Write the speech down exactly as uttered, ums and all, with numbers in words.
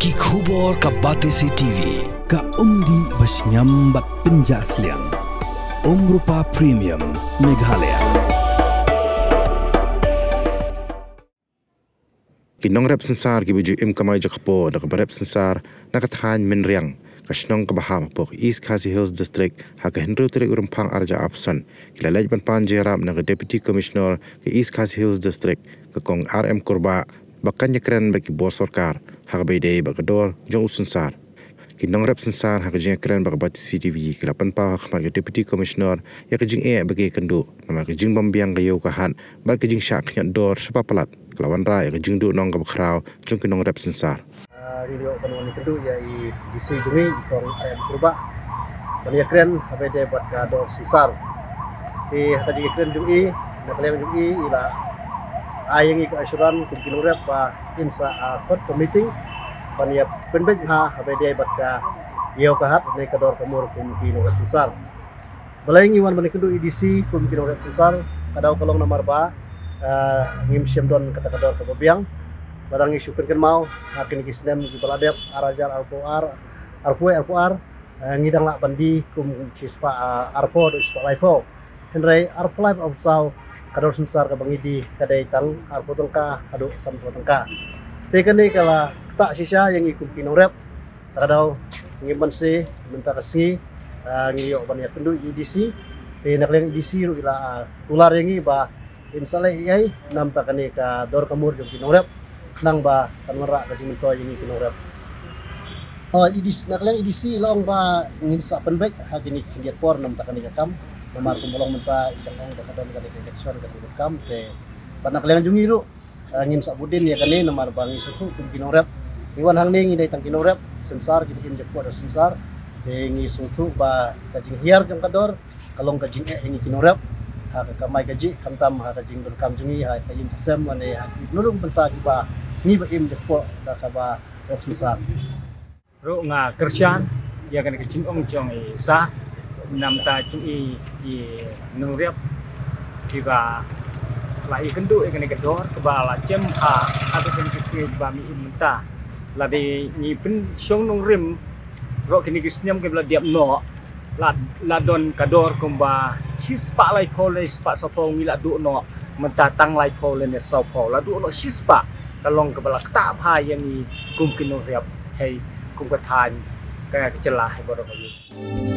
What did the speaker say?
Ki khubor ka Batesi T V. Ka umdih ba shngiam bad pynjah sliang. Umrupa Premium Meghalaya. Ki nongrep synsar kiba ju im kamai jaka por da kaba rep synsar na ka thaiñ Mynriang, ka shnong kaba hap hapoh East Khasi Hills District, ha ka hynriew tarik u Rymphang arhajar arphew san, ki la leit ban pan jingïarap na ka Deputy Commissioner ka East Khasi Hills District, ka Kong R M Kurbah, ba kan ïakren bad ki bor sorkar ha kaba ïadei bad ka dor jong u synsar. Ki nongrep synsar ha ka jingïakren bad ka Batesi T V ki la pynpaw ha khmat ka Deputy Commissioner ïa ka jingeh ba ki ïakynduh namar ka jingbym biang ka ïew ka hat bad ka jingshah khñiot dor shabar palat, ka la wanrah ïa ka jingduhnong kaba khraw jong ki nongrep synsar. Ah, ngi ïoh ban wan ïakynduh ïa i D C jong ngi, i Kong R M Kurbah, ban ïakren ha kaba ïadei bad ka dor synsar. Te ha ka jingïakren jong i, na ka liang jong i, i la ai ïa ngi ka assurance kum ki nongrep ba in sa, ah, khot ka meeting ban ïa pynbeit ha kaba ïadei bad ka ïew ka hat ne ka dor ka mur kum ki nongrep synsar. Balei ngi wan ban ïakynduh i D C kum ki nongrep synsar? Ka daw ka long namar ba, ah, ngim shym don kata ka dor kaba biang. Lada ngi shu pynkynmaw ha kine ki snem kiba la dep, arhajar arphew ar, arphew wei, arphew ar, ah, ngi dang lah ban die kum shispah, ah, arphew haduh shispah laiphew. Hynrei arphew lai, arphew saw, ka dor synsar kaba ngi die ka dei tang arphew tyngka haduh sanphew tyngka. Te kane ka la ktah shisha ïa ngi kum ki nongrep. Ka daw ngim banse mynta ka sngi, ah, ngi ïoh ban ïakynduh ïa i D C. Te na ka liang i D C ruh i la, ah, kular ïa ngi ba in sa leh ei ei namar kane ka dor ka mur jong ki nongrep, khnang ba kan wanrah ka jingmyntoi ïa ngi ki nongrep. Ah, i D C, na ka liang i D C i la ong ba ngin sa pynbeit ha kine ki khyndiat por namar kane ka kam. Namar kumba long mynta i dang ong ba ka don kane ka election, ka dang donkam, te bad na ka liang jong ngi ruh, ah, ngin sa bud dien ïa kane namar ba ngi sngewthuh kum ki nongrep. Ngi wan hangne ngi dei tang ki nongrep synsar, kiba im jakhlia da synsar. Te ngi sngewthuh ba ka jinghiar jong ka dor ka long ka jingeh ïa ngi ki nongrep ha ka kamai kajih, khamtam ha ka jingdonkam jong ngi ha ka ïing ka sem lane ha ki nurung bynta kiba ngi ba im jakhlia da kaba rep synsar. Ruh nga kyrshan ïa kane ka jingong jong i Sir, namar jong i, i nongrep kiba la ïakynduh ïa kane ka dor kaba la jem ha, ha kane ka sien ba mi im mynta. Lada ngi pynshong nongrim ruh kine ki snem kiba la dep noh, la, la don ka dor kumba shispah laiphew ne shispah sawphew, ngi la duh noh mynta tang laiphew lane sawphew, la duh noh shispah. Ka long kaba la ktah bha ïa ngi kum ki nongrep, hei, kum ka thaiñ, ka, ka jylla, hei baroh kawei.